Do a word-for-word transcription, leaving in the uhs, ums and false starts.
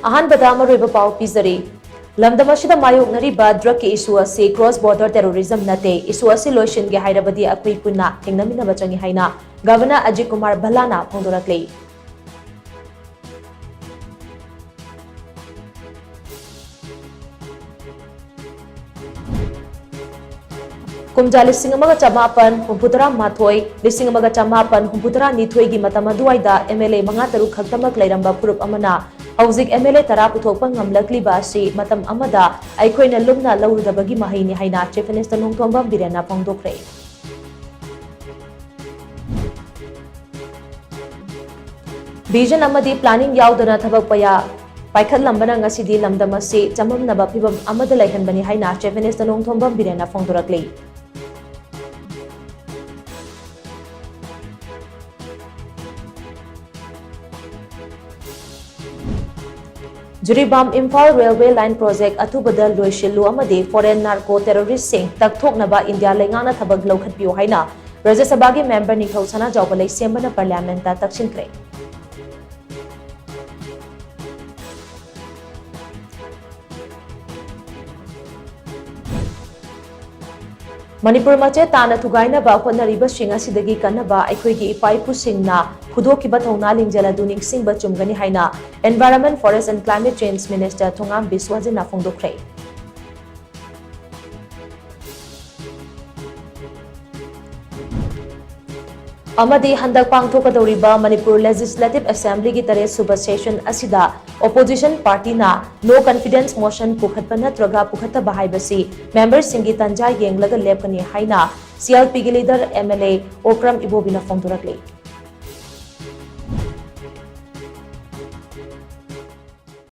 ꯑꯍꯥꯟꯕꯗ ꯃꯔꯨꯑꯣꯏꯕ ꯄꯥꯎ ꯄꯤꯖꯔꯤ꯫ ꯂꯝꯗꯝ ꯑꯁꯤꯗ ꯃꯥꯌꯣꯛꯅꯔꯤꯕ drug ꯀꯤ issue ꯑꯁꯤ cross border terrorism ꯅꯠꯇꯦ꯫ Issue ꯑꯁꯤ ꯂꯣꯏꯁꯤꯟꯒꯦ ꯍꯥꯏꯔꯕꯗꯤ ꯑꯩꯈꯣꯏ ꯄꯨꯟꯅ ꯊꯦꯡꯅꯃꯤꯟꯅꯕ ꯆꯪꯏ ꯍꯥꯏꯅ Governor ꯑꯖꯤꯠ ꯀꯨꯃꯥꯔ ꯚꯜꯂꯥꯅ ꯐꯣꯡꯗꯣꯔꯛꯂꯤ꯫ ꯀꯨꯝꯖꯥ ꯂꯤꯁꯤꯡ ꯑꯃꯒ ꯆꯃꯥꯄꯟ ꯍꯨꯝꯐꯨꯇꯔꯥ ꯃꯥꯊꯣꯏ, ꯂꯤꯁꯤꯡ ꯑꯃꯒ ꯆꯃꯥꯄꯟ ꯍꯨꯝꯐꯨꯇꯔꯥ ꯅꯤꯊꯣꯏꯒꯤ ꯃꯇꯝ ꯑꯗꯨꯋꯥꯏꯗ M L A ꯃꯉꯥ ꯇꯔꯨꯛ ꯈꯛꯇꯃꯛ ꯂꯩꯔꯝꯕ ꯐꯨꯔꯨꯞ ꯑꯃꯅ ꯍꯧꯖꯤꯛ M L A ꯇꯔꯥ ꯄꯨꯊꯣꯛꯄ ꯉꯝꯂꯛꯂꯤꯕ ꯑꯁꯤ ꯃꯇꯝ ꯑꯃꯗ ꯑꯩꯈꯣꯏꯅ ꯂꯨꯝꯅ ꯂꯧꯔꯨꯗꯕꯒꯤ ꯃꯍꯩꯅꯤ ꯍꯥꯏꯅ Chief Minister ꯅꯣꯡꯊꯣꯝꯕꯝ ꯕꯤꯔꯦꯟꯅ ꯐꯣꯡꯗꯣꯛꯈ꯭ꯔꯦ꯫ Vision ꯑꯃꯗꯤ planning ꯌꯥꯎꯗꯅ ꯊꯕꯛ ꯄꯌꯥ ꯄꯥꯏꯈꯠꯂꯝꯕꯅ ꯉꯁꯤꯗꯤ ꯂꯝꯗꯝ ꯑꯁꯤ ꯆꯃꯝꯅꯕ ꯐꯤꯚꯝ ꯑꯃꯗ ꯂꯩꯍꯟꯕꯅꯤ ꯍꯥꯏꯅ Chief Minister Nongthombam ꯕꯤꯔꯦꯟꯅ ꯐꯣꯡꯗꯣꯔꯛꯂꯤ꯫ Jiribam Imphal railway line project ꯑꯊꯨꯕꯗ ꯂꯣꯏꯁꯤꯜꯂꯨ ꯑꯃꯗꯤ foreign narco terrorist ꯁꯤꯡ ꯇꯛꯊꯣꯛꯅꯕ ꯏꯟꯗꯤꯌꯥ ꯂꯩꯉꯥꯛꯅ ꯊꯕꯛ ꯂꯧꯈꯠꯄꯤꯌꯨ ꯍꯥꯏꯅ ꯔꯥꯖ꯭ꯌ ꯁꯚꯥꯒꯤ member ꯅꯤꯡꯊꯧ ꯁꯅꯥꯖꯥꯎꯕ ꯂꯩꯁꯦꯝꯕꯅ parliament ꯇ ꯇꯛꯁꯤꯟꯈ꯭ꯔꯦ꯫ ꯃꯅꯤꯄꯨꯔ ꯃꯆꯦꯠ ꯇꯥꯅ ꯊꯨꯒꯥꯏꯅꯕ ꯍꯣꯠꯅꯔꯤꯕꯁꯤꯡ ꯑꯁꯤꯗꯒꯤ ꯀꯟꯅꯕ ꯑꯩꯈꯣꯏꯒꯤ ꯏꯄꯥ ꯏꯄꯨꯁꯤꯡꯅ ꯐꯨꯗꯣꯛꯈꯤꯕ ꯊꯧꯅꯥ ꯂꯤꯡꯖꯦꯜ ꯑꯗꯨ ꯅꯤꯡꯁꯤꯡꯕ ꯆꯨꯝꯒꯅꯤ ꯍꯥꯏꯅ Environment, Forest and Climate Change Minister ꯊꯣꯉꯥꯝ ꯕꯤꯁ꯭ꯋꯖꯤꯠꯅ ꯐꯣꯡꯗꯣꯛꯈ꯭ꯔꯦ꯫ ꯑꯃꯗꯤ ꯍꯟꯗꯛ ꯄꯥꯡꯊꯣꯛꯀꯗꯧꯔꯤꯕ ꯃꯅꯤꯄꯨꯔ Legislative Assembly ꯒꯤ ꯇꯔꯦꯠ ꯁꯨꯕ session ꯑꯁꯤꯗ opposition party ꯅ no confidence motion ꯄꯨꯈꯠꯄ ꯅꯠꯇ꯭ꯔꯒ ꯄꯨꯈꯠꯇꯕ ꯍꯥꯏꯕꯁꯤ member ꯁꯤꯡꯒꯤ ꯇꯟꯖꯥ ꯌꯦꯡꯂꯒ ꯂꯦꯞꯀꯅꯤ ꯍꯥꯏꯅ C L P ꯒꯤ leader M L A Okram ꯏꯕꯣꯕꯤꯅ ꯐꯣꯡꯗꯣꯔꯛꯂꯤ꯫